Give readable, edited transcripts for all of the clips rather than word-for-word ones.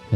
और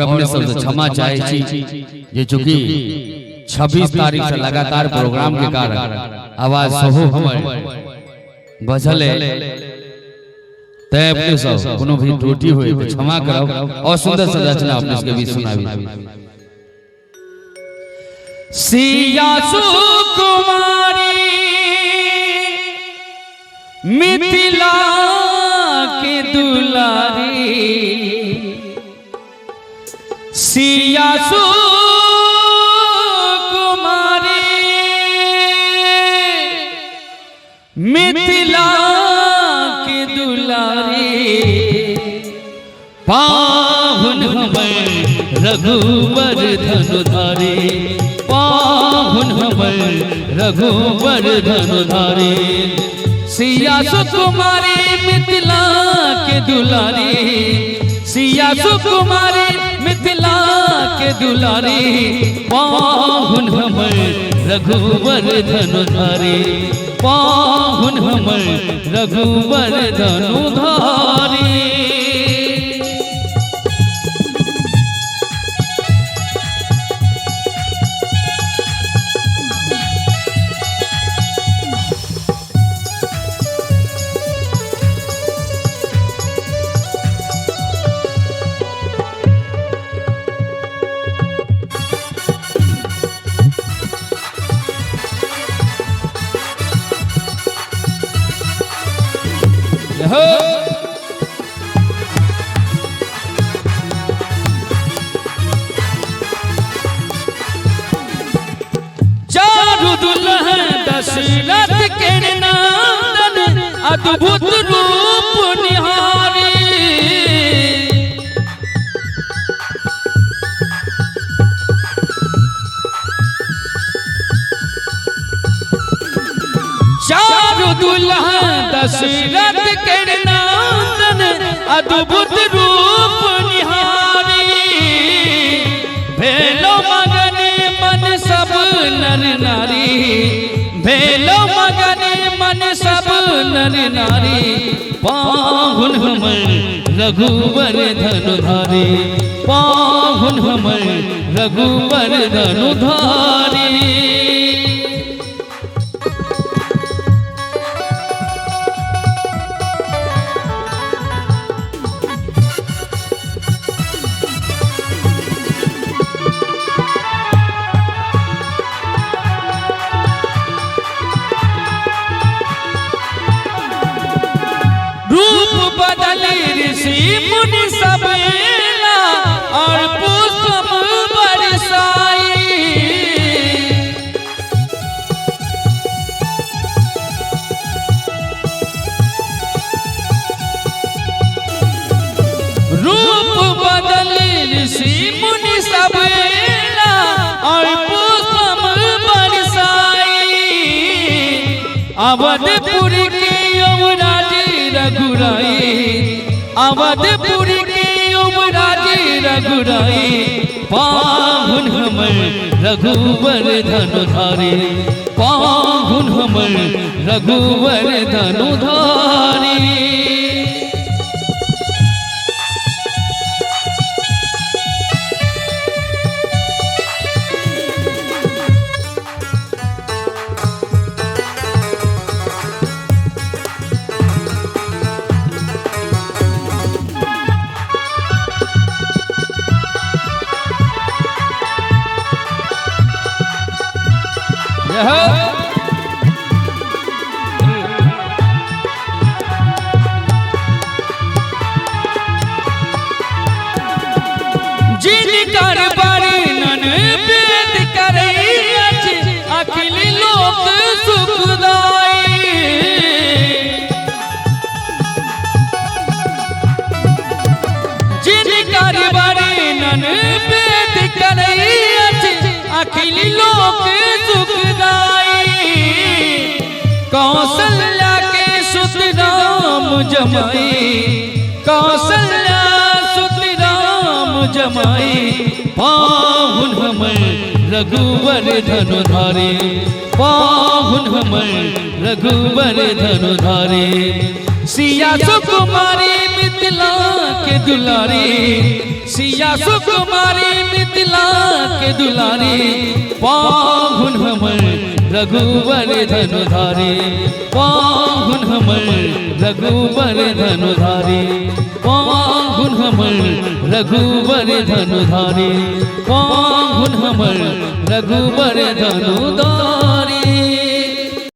अपने सबसे क्षमा चाहे छी जे चूंकि 26 तारीख से लगातार प्रोग्राम के कारण आवाज सेहो हमर बजल है, तैं अपने सब कोनो भी त्रुटि हुए तो क्षमा करब और सुंदर से रचना अपने सबके बीच सुनाबी। सिया सुकुमारी मिथिला के दुलारी, सिया सुकुमारी मिथिला के दुलारी, पाहुन हमर रघुवर धनुधारी, पाहुन हमर रघुवर धनुधारी। सिया सुकुमारी मिथिला के दुलारी, सिया सुकुमारी मिथिला के दुलारी, पाहुन हमर रघुवर धनुधारी, पाहुन हमर रघुवर धनुधारी। हो चारु दुल्हन दशरथ के नंदन अद्भुत रूप निहारी, चारु दुल्हन दशरथ के नंदन अद्भुत रूप निहारी, भेलो मगन मन सब नर नारी, भेलो मगन मन सब नर नारी, पाहुन हमर रघुवर धनुधारी, पाहुन हमर रघुवर धनुधारी। रूप बदल ऋषि मुनि सब एला और पुष्प बरसाई, रूप बदल ऋषि मुनि सब एला और पुष्प बरसाई, अवधपुर के युवराज रघुराई, अवधपुर के युवराज रघुराई, पाहुन हमर रघुवर धनुधारी, पाहुन हमर रघुवर धनुधारी। जिनकर वर्णन वेद करै अछि अखिल लोक सुखदाई। लोक सुखदाई, कौशल्या के सुत राम जमाई, कौशल्या सुत राम जमाई, पाहुन हमर रघुवर धनुधारी, पाहुन हमर रघुवर धनुधारी। सिया सुकुमारी मिथिला के दुलारी, सिया सुकुमारी मिथिला के दुलारी, पाहुन हमर रघुवर धनुधारी, पाहुन हमर रघुवर धनुधारी, पाहुन हमर रघुवर धनुधारी, पाहुन हमर रघुवर धनुधारी।